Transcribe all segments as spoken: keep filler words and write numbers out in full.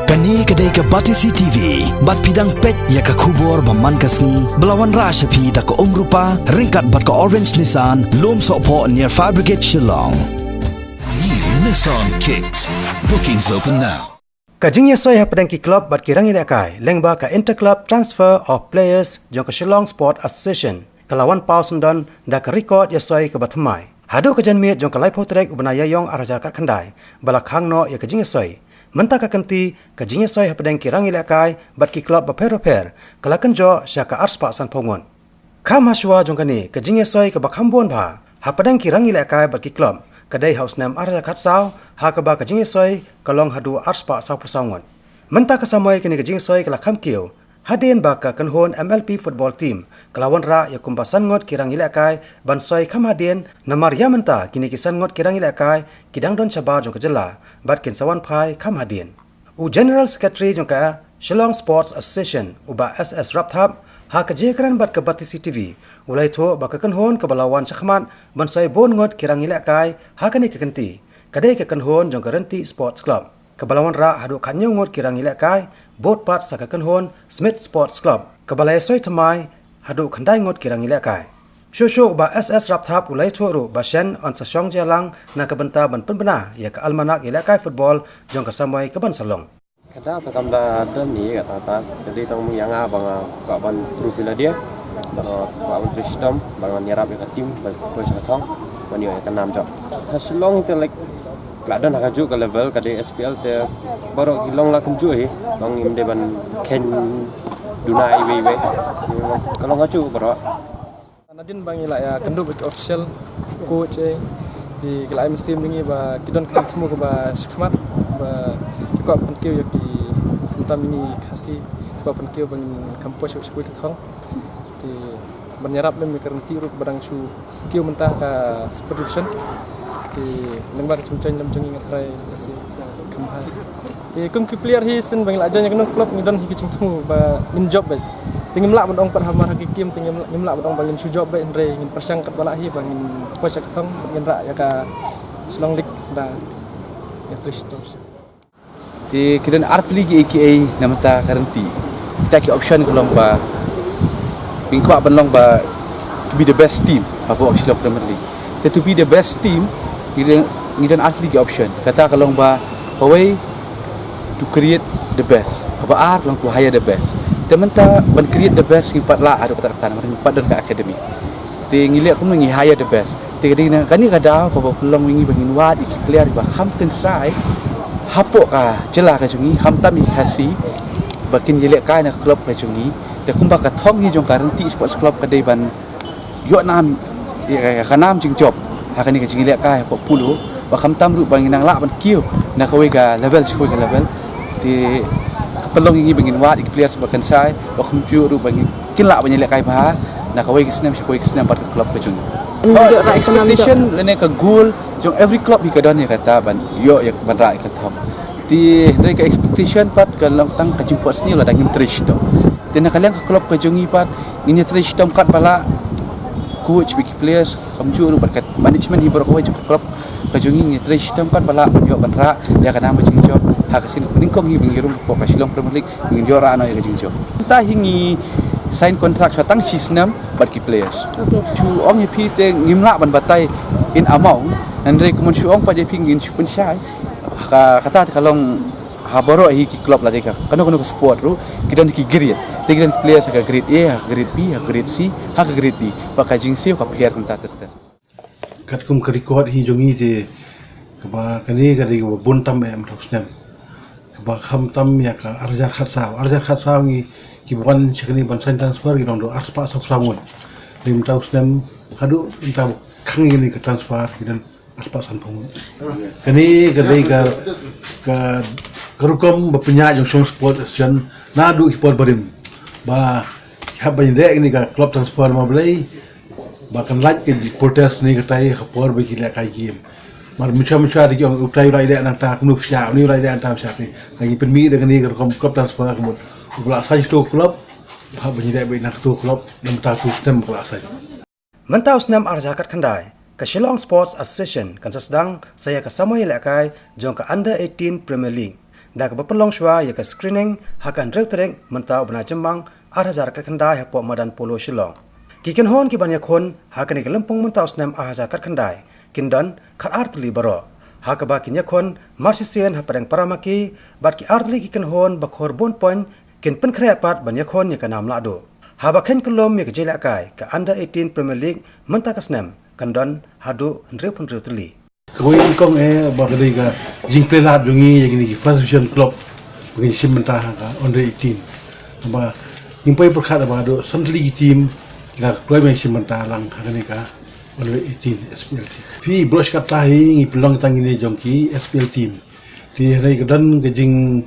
Kane ka dei ka Batesi T V, bad phi dang peit ïa ka khubor ba man ka sngi, ba la wanrah sha phi da ka Umrupa, ryngkat bad ka Orange Nissan, Lumsohphoh near Fire Brigade Shillong. New Nissan Kicks. Bookings open now. Ka jingïasoi hapdeng ki club bad ki rangïalehkai, lyngba ka Inter-Club Transfer of Players jong ka Shillong Sport Association, ka la wan paw syndon da ka record ïasoi kaba thymmai. Haduh ka janmiet jong ka laiphew tarik u bnai Ïaïong arhajar khatkhyndai, ba la khang noh ïa ka jingïasoi. Mynta ka kynti, ka jingïasoi hapdeng ki rangïalehkai bad ki club bapher bapher, ka la kynjoh sha ka arspah sanphew ngut. Kham hashwa jong kane, ka jingïasoi kaba kham bun bha hapdeng ki rangïalehkai bad ki club, ka dei ha u snem arhajar khatsaw, ha kaba ka jingïasoi ka long haduh arspah sawphew saw ngut. Mynta ka samoi kane ka jingïasoi ka la kham kiew, hadien ba ka kynhun M L P football team ka la wanrah ïa kumba san ngut ki rangïalehkai ban soi kham hadien, namar ïa mynta kine ki san ngut ki rangïalehkai ki dang don shabar jong ka jylla, bad kin sa wan phai kham hadien. U General Secretary jong ka Shillong Sports Association, u Bah S S Rapthap, ha ka jingïakren bad ka Batesi T V, u la ïathuh ba ka kynhun kaba la wan shakhmat ban soi bun ngut ki rangïalehkai ha kane ka kynti, ka dei ka kynhun jong ka Rynti Sports Club, kaba la wanrah haduh khathynñiew ngut ki rangïalehkai, bud pat sa ka kynhun Smit Sports Club, kaba la ïasoi thymmai haduh khyndai ngut ki rangïalehkai. Shuh shuh u Bah S S Rapthap u la ïathuh ruh ba shen yn sa shong jia lang na ka bynta ban pynbna ïa ka almanak ïalehkai football jong ka samoi kaban sa long. Ka daw ta kam da don hi kata, ta ka dei tang ïa nga ba nga kwah ban prove ïa lade, ba nga kwah ban trei shitom, ba ngan ïarap ïa ka team, ban poi sha ka thong, ban ïoh ïa ka nam jop. Ha Shillong hi te, like, ka la don ha kajuh ka level, ka dei S P L te, baroh ki long la kumjuh hi, long ngim dei ban kheiñ duna iwei iwei. Ka long kajuh baroh. Nadien ba ngi la ïakynduh bad ki official, coach, eh, te ki la ai mynsiem ïa ngi ba ki don ka jingthmu kaba shakhmat, ba ki kwah pynkiew ïa ki, khamtam ïa ngi Khasi, ki kwah pynkiew ba ngin kham poi sha, sha kawei ka thong. Te ban ïarap lem ïa ka Rynti ruh ba dang shu kiew mynta ha ka Super Division. Te lyngba ka jingjoin lem jong ngi nga tharai ka shisha kham bha. Te kum ki player hi shisien ba ngi la join ïa kano ka club ngi don hi ka jingthmu ba ngin jop beit. Te ngim lah ban ong pat hamar ha ki game, te ngim lah, ngim lah ban ong ba ngin shu jop beit, hynrei ngin pyrshang katba lah hi ba ngin poi sha ka thong, ngin rah ïa ka Shillong League da ïa trei shitom. Te ki don artylli kiei kiei na bynta ka Rynti. Kita ki option ka long ba, ngi kwah ban long ba to be the best team hapoh ka Shillong Premier League. Te to be the best team, ngi don, ngi don artylli ki option. Kata ka long ba, kawei, to create the best. Kaba ar ka long to hire the best. Te mynta ban create the best ngi pat lah haduh katta katta namar ngi pat don ka academy. Te ngi leh kumno, ngi hire the best. Te ka dei na kane ka daw kaba pynlong ïa ngi ba ngin wad ïa ki player ba kham kynsai hapoh ka jylla ka jong ngi, khamtam ïa ki Khasi, ba kin ïalehkai na ka club ka jong ngi. Te kumba ka thong hi jong ka Rynti Sports Club ka dei ban ïoh nam, ïa, ïa ka nam jingjop ha kane ka jingïalehkai hapoh polo, ba khamtam ruh ba ngin nang lah ban kiew na kawei ka level sha kawei ka level. Te ka pynlong ïa ngi ba ngin wad ïa ki players ba kynsai, ba kumjuh ruh ba ngin, kin lah ban ïalehkai bha na kawei ka snem sha kawei ka snem bad ka club ka jong ngi. Ïoh rah ïa ka nam jop. Expectation lane ka goal jong every club hi ka don ïa kata ban ïoh ïa, ban rah ïa ka thong. Te hynrei ka expectation pat ka long tang ka jingphohsniew lada ngim trei shitom. Te na ka liang ka club ka jong ngi pat ngin ïa trei shitom katba lah, coach bad ki players, kumjuh ruh bad ka management hi baroh kawei jong ka club ka jong ngi, ngin ïa trei shitom katba lah ban ïoh ban rah ïa ka nam ka jingjop ha ka sien kaba nyngkong hi ba ngi rung hapoh ka Shillong Premier League, ngin ïoh rah noh ïa ka jingjop. Mynta hi ngi sign contract sha tang shi snem bad ki players. Okay. Shu ong ïa phi te ngim lah ban batai in amount, hynrei kumno shu ong pat ïa phi ngin shu pynshai. Ka, kata te ka long ha baroh hi ki club lane ka kano kano ka sport ruh ki don ki grade. Te ki don ki players ha ka grade A, ha ka grade B, ha ka grade C, ha ka grade D. Bad ka jingsiew ka pher kumta ter ter. Katkum ka record hi jong ngi te kaba kane ka dei kaba bun tam eh mynta u snem. Kaba khamtam ïa ka arhajar khatsaw. Arhajar khatsaw ngi kiba wan sha kane ban sign transfer ki dang don arspah sawphew saw ngut. Te mynta u snem haduh mynta khang ïa kane ka transfer ki don arspah sanphew ngut. Kane ka dei ka, ka, ka rukom ba pynïaid jong Shillong Sports Association naduh ki por barim. Ba hap ban ïaleh kane ka club transfer ma Blei. Ba kan lait ka protest ne katai ha por ba ki lehkai game. Mar mynshwa mynshwa te ki ong utai u la ïaleh nangta kumno pisa, une u la ïaleh nangta pisa te. Ka ngi pynmih da kane ka rukom club transfer ka mut. U la sign to club, hap ban ïaleh beit na kato club, nangta tu snem ka la sign. Mynta u snem arhajar khatkhyndai, ka Shillong Sports Association kan sa sdang sa ïa ka samoi ïalehkai jong ka Under eighteen Premier League. Da kaba pynlong shuwa ïa ka screening ha ka hynriew tarik mynta u bnai Jymmang ar hajar khatkhyndai hapoh madan Polo Shillong. Ki kynhun ki ban ïakhun ha kane ka lympung mynta u snem ar hajar khatkhyndai kin don khatar tylli baroh, ha kaba kin ïakhun marshisien hapdeng para ma ki, bad ki ar tylli ki kynhun ba khor bun point kin pynkhreh pat ban ïakhun ïa ka nam lahduh. Haba khein kyllum ïa ka jingïalehkai, ka Under eighteen Premier League mynta ka snem kan don haduh hynriew phew hynriew tylli. Kawei nyngkong eh ba ka dei ka jingplie lad jong ngi ïa kine ki first division club ba ngi shim bynta ha ka Under eighteen. Ba ngi poi pyrkhat ba haduh san tylli ki team ki la kloi ba ngi shim bynta lang ha kane ka Under eighteen S P L team. Phi, baroh shi katta hi ngi pynlong tang kine jong ki S P L team. Te hynrei ka don ka jing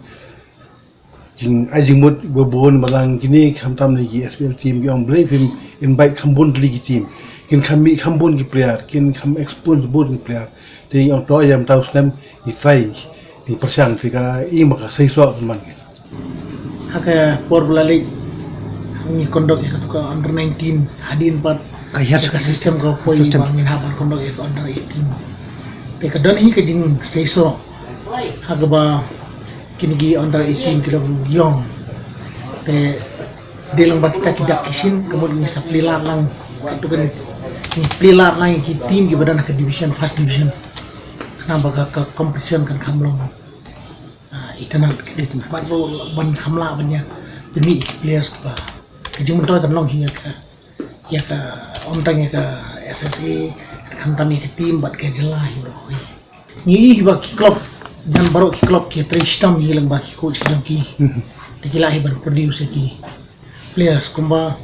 jing ai jingmut ba bun ba lang kine, khamtam ne ki S P L team ki ong balei phim invite kham bun tylli ki team. Kin kham mih kham bun ki player, kin kham expose bun ki player. Te ngi ong to ïa mynta u snem ngi try, ngi pyrshang, phi ka i ma ka seisoh kan man. Ha ka por ba la leit ngi conduct ïa katu ka Under nineteen hadien pat ka hiar ka system ka poi system ba ngin hap ban conduct ïa ka Under eighteen. Te ka don hi ka jingseisoh ha kaba kine ki Under eighteen ki long ïong. Te dei lang ba kita ki dak ki shin, ka mut ngi sa plie lad lang, katu kan ngi plie lad lang ki team kiba don ha ka division, first division. Khnang ba ka, ka competition kan kham long, ah, itynnad. Itynnad. Bad ruh ban kham lah ban ïa pynmih ki players kiba, ka jingmyntoi kan long hi ïa ka, ïa ka, ym tang ïa ka S S A, khamtam ïa ka team bad ka jylla hi baroh hi. Ngi i hi ba ki club, jan baroh ki club ki trei shitom hi lang ba ki coach jong ki. Mhm. Te ki lah hi ban produce ïa ki players kumba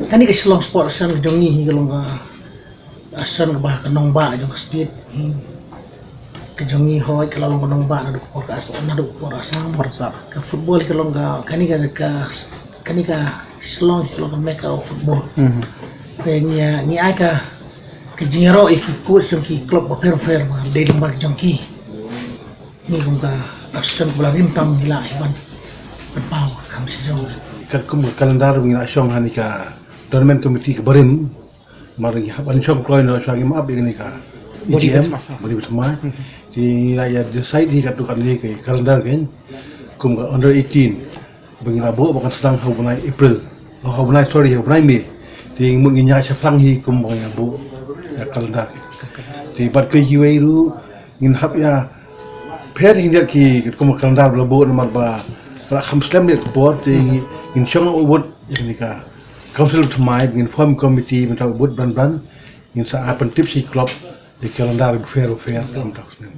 kane ka Shillong Sports Association ka jong ngi hi ka long ka association kaba ha ka nongbah jong ka state. Ka jong ngi hooid ka la long ka nongbah naduh ka por ka Assam, naduh ka por Assam. Por Assam. Ka football ka long ka, kane ka, ka, kane ka Shillong ka long ka mecca of football. Mhm. Te ngi, ngi ai ka, ka jingïaroh ïa ki coach jong ki club bapher bapher ba dei lang ba ki jong ki. Ngi kum ka association kaba la rim tam ngi lah hi ban, ban paw kham shisha. Katkum ka calendar ba ngi la shong ha kane ka tournament committee kaba rim, mar ngi hap ban shong kloi noh shuwa ngim ap ïa kane ka body A G M, body thymmai. Body thymmai. Hmm. Te ngi la ïa decide hi katto katne ka calendar kein kum ka Under eighteen ba ngi la buh ba kan sdang ha u bnai April. Oh, ha u bnai, sorry, ha u bnai May. Te ngi mut ngin ïaid shaphrang hi kum ba ngi la buh ïa ka calendar kein. Te bad kiwei kiwei ruh ngin hap ïa pher hi ïa ki kum ka calendar ba la buh namar ba ka la kham slem ïa ka por, te ngin shong wut ïa kane ka council thymmai, ngin form committee mynta wut bran bran, ngin sa ai pyntip sha ki club ïa ki calendar bapher bapher mynta u snem.